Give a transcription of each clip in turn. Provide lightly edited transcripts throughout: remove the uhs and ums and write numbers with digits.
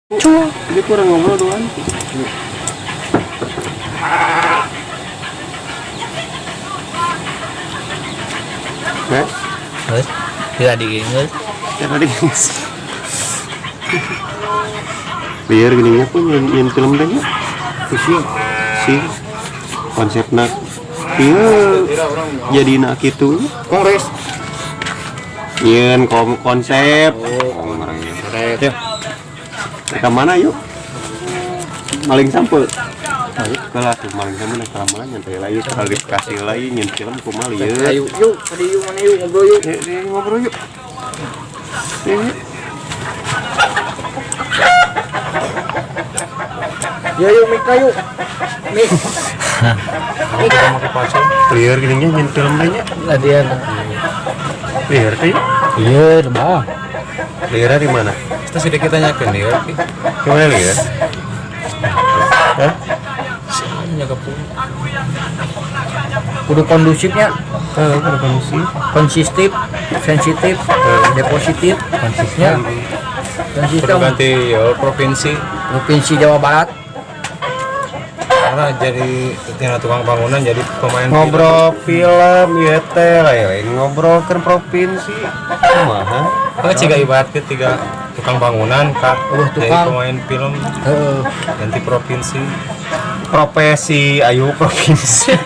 Cuma dia kurang ngobrol doang. Nah, Geus. Tidak digeus. ya tadi guys. Biar gininya pun yang film teh nya. Pusing sih konsepna iya jadi nak gitu Kongres. Yen konsep. Kongres. Ya. Ke mana yuk? Maling sampeu. Kalah tuh maling sampeu nah kalau nyantai lagi klarifikasi lagi nyen film kumaha lieu. Ayo, yuk, tadi yuk mana yuk ngobrol yuk. Ya, ngobrol yuk. Ya, yuk. Ya yuk Mika yuk. Mik. Lieur gininya nyen film teh nya. Ladian. Lieur teh yuk. Iya, bang. Lieur di mana? Terus sudah kita tanyakan ya, Gimana lieur? Hah? jaga pun. Kudu kondusifnya, Heeh, kudu kondusif. konsistif, sensitif, depositif, Konsisten. konsisten. Kudu ganti ya provinsi. Provinsi Jawa Barat. Karena jadi tina tukang bangunan jadi pemain Ngobrol film ieu teh lah ya, ngobrol ke provinsi. Kumaha? film. Oh, ciga ibarat ke tiga tukang bangunan kak tukang. jadi pemain film Heeh. ganti provinsi. Profesi ayo provinsi.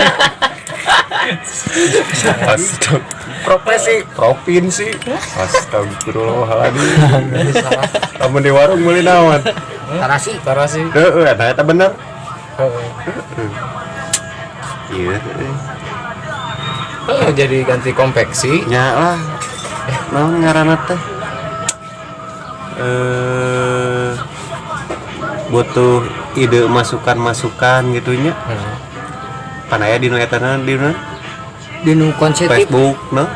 Astag Profesi. provinsi. Astagfirullahaladzim. Lamun di warung meuli naon? Tarasi. Tarasi. Heeh, eta eta bener. Heeh. Iya. Heeh, jadi ganti konveksi. Nya lah. Naon ngaranna teh? Butuh ide masukan-masukan gitunya. Pan aya dinu eta na dinu Dinu konsentif. Facebook no.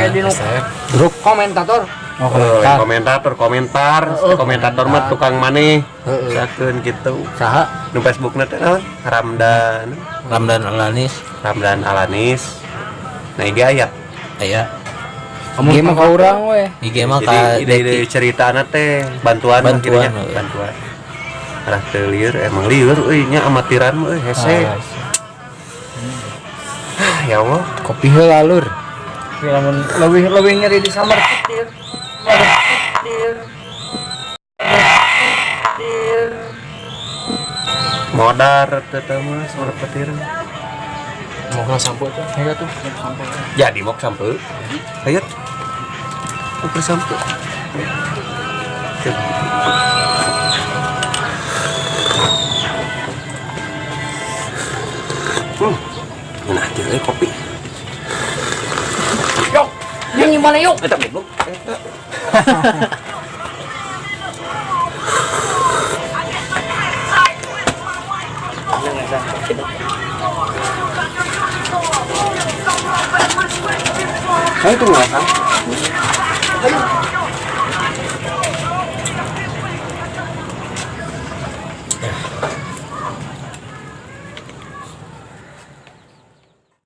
Dinu SF. grup komentator. Oh, Oh, komentar. komentator, komentar, komentator mah tukang maneh. Heeh. Sakeun gitu. Saha? Nu Facebookna teh naon? Ramdan, Ramdan Alanis. Ramdan Alanis. Nah, IG aya. Aya. Kamu mah ka urang we. IG mah Jadi ka ide-ide ceritana teh bantuan lah Bantuan, kiranya. heeh. Bantuan. Arah teu lieur emang lieur euy nya amatiran mah euy hese. Ah, ya Allah. Kopi heula lur. Lamun leuwih leuwih nyeri di samar petir. Petir. Petir. Modar teh teh mah suara petir. Mau kena sampo tuh. Ya tuh, sampai. Jadi mok sampe. Ayo. Ukur sampe. Nah, kieu kopi. Yuk, ini mana yuk? Eta goblok. Eta. Ayo tunggu apa?